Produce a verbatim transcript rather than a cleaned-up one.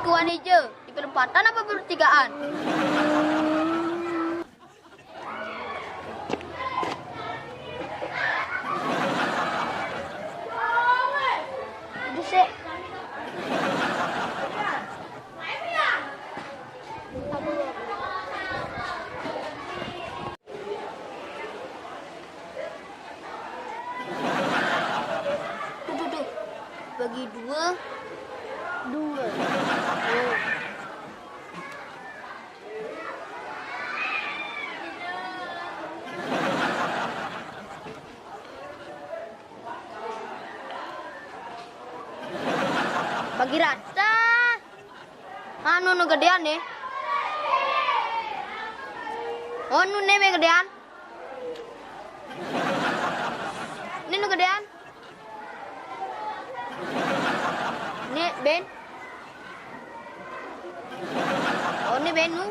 Kuan ija, di perempatan apa bertigaan? Itu sih. Tuh, tuh, tuh. Bagi dua. Dua. Oh. Bagi rata. Anu nu gedean nih. Oh, nu ne me gedean. Ini nu gedean. Ini ben. Oh, ini ben nu.